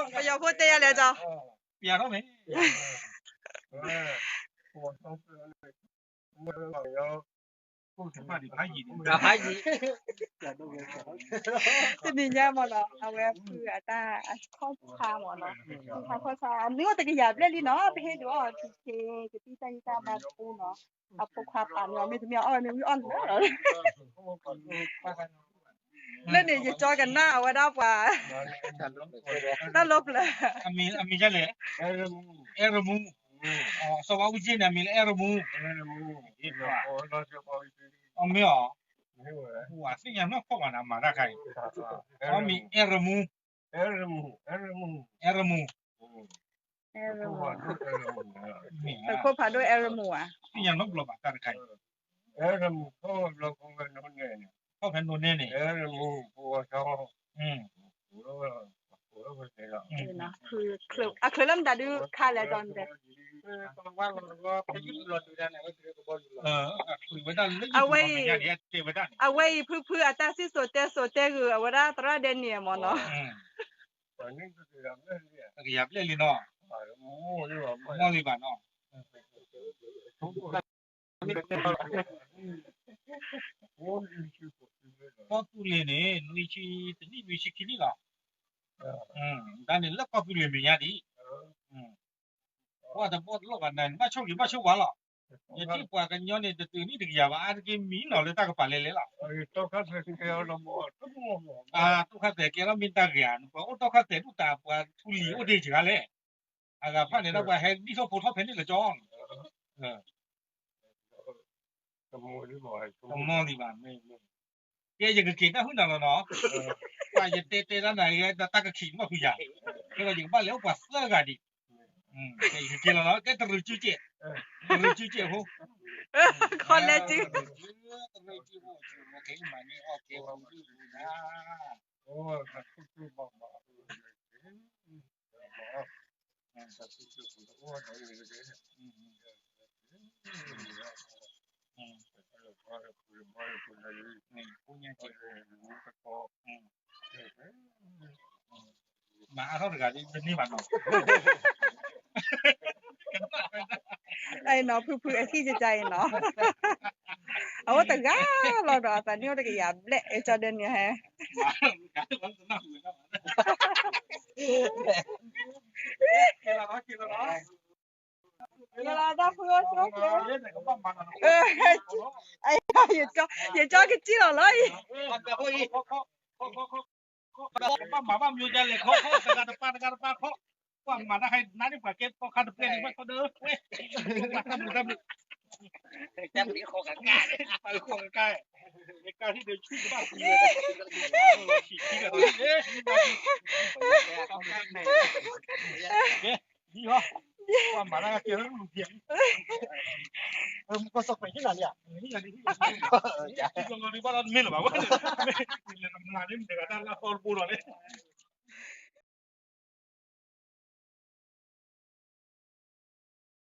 ဟါ, ပယီၤဖိတဲယၤလဲၣ်ကီး, တနံၤညါမ့ၢ်နီၤ အဝဲဖုအတၢ်အခီၣ်ဆါမ့ၢ်နီၤ, အခီၣ်ဆါ အမ့ၢ်အိၣ်တကယၤဘျဲၣ်လံနီၤ, ပဟ့ၣ်ဒုးအီၣ်ထံခ့ ကသံၣ်တၢ်ဂံၢ်တၢ်ဘါတပူၤနီၤ, အဖိခွါပာ်န့ၢ်အီၤ မ့တမ့ၢ်အီၣ်ဝဲမ့ၢ်ဝံၣ်အီၣ်လၢာ်လီၤ. လၢန့ၣ် ယကၠီကနၣ်အဝဲဒၣ်ပှၤ တၢ်လီပျၢၤ, အမံၤဒ်လဲၣ်, အဲရမူ, စီၤဘးအူကၠ့န့ၣ် အမံၤလၢအဲရမူ, အမ့ၢ်အီၤ, ပှၤသ့ၣ်ညါနီၢ်ကီၢ်ဘၣ်န့ၣ် အမၤတၢ်ခါအံၤ, အမံၤအဲရမူ, အဲရမူ, သုးခိၣ်ဖးဒိၣ်အဲရမူဧါ, သ့ၣ်ညါနီတဘျီဘၣ်တၢ်တခါအံၤ, ခီၣ်ဖဲနိနဲန့ၣ်, အချုးလၢမတၤဒုးခါလဲၣ်ဒီးန့ၣ်, အဝဲအံၤ, အဝဲအံၤဖုဖုအတၢ်စံၣ်စိၤတဲစိၤတဲဂုာ် အဝဲဒၣ်သရၣ်ဒဲနံၣ်မ့ၢ်နီၤ, တကယၤဘျဲၣ်လံနီၤ, မီၢ်လံဘၣ်နီၤ ကီၢ်သူလ့ၤန့ၣ် နွံဆံတနံၣ် နွံဆံခံနံၣ်လီၤ, တၢ်န့ၣ်လၢကီၢ်သူလ့ၤမဲာ်ညါဒံး, ပှၤတဘီတလိၣ်ဘၣ်နၤန့ၣ် ဘၣ်ဆိၣ်ဂ့ၤဘၣ်ဆိၣ်ဝါလီၤ, ယထံၣ်ပှၤကညီန့ၣ် တတုၤနံၣ်တကယၤဘၣ် အါတက့ၢ်မံနီၤလၢတၢ်ကပာ်လဲၤလဲၤလီၤ, တီၢ်ခါသဲးကဲလီၤမ့ၢ်တၢ်ဂ့ၤဧါ, ပှၤအိၣ်တီၢ်ခါသဲးဒူၣ်တၢ် ပှၤထူလံၤအိၣ်ဒ့စှၤလဲၣ်, အဂၤဖၣ်န့ၣ်ဒီးပှၤဟဲဒ်သိးဖိထီၣ်ဖဲန့ၣ်လၢကၠီ တမီၢ်လံဘၣ်, ကဲယကက့ၤတၢ်ဟုၣ်နၤလီၤနီၤ, ပှၤယတဲတဲဒၣ်နၤ တၢ်ကခံးမီၢ်ဖုယၤ, ကဲလီၤယကဘၣ်လဲၤအိၣ်ပှၤသၢဂၤဒံး, ကဲယကက့ၤလီၤနီၤ ကဲတရူးစုကဲး, တရူးစုကဲးဖိ, ခီလဲၤစု, တရူးစုဖိ, ကဲမၤန့ၢ်အီၣ်ကဲဝဲဒၣ်, မၤအါထီၣ်တဂၤဒ်တန့ၢ်ဘၣ်နီၤ, အဲနီၤ ဖုဖုအဟံၣ်ကကါအံၤနီၤ, အအိၣ်တဂၤလီၤဒီး အသးနံၣ်အိၣ်တကယၤဘျဲၣ် ကၠီဒဲနံၣ်ဟဲ ကဲလီၤတၢ်ဖုအိၣ်ဆိက့, ယကၠီကစံၣ်လီၤလီၤအံၤ, ဘၣ်မၤဘၣ်မၠိဒ်လဲၣ်ခီခီ တဂၤတပၤ တဂၤတပၤခီ, ပှၤမၤတၢ်ဟဲနါန့ၣ် ပှၤကဲပီခါတပှဲၤန့ၣ် ဘၣ်ခီဒၢဝဲ, တၢ်ဘျုးတၢ်ဘျုး, တၢ်ဘျုးဃီကကါ, ကါဟံၣ်ဒီးဆူၣ်တဘၣ်ပူၤဝဲ, ဆံးခံဒီး, ဒ်ဟီ, ပှၤမၤတၢ်ကဲလၢလူၤဖျဲး, မူကီၢ်စီၤပှဲၤဟံၣ်နၤလံဧါ, ဟံၣ်လီၤလီၤဒ်ဘၣ်ဒီးမ့ၢ်လၢၤဘၣ်ဝဲ, မၤန့ၣ်မတၤတဂၤတၢ်လၢအသီတဘိဒီးန့ၣ်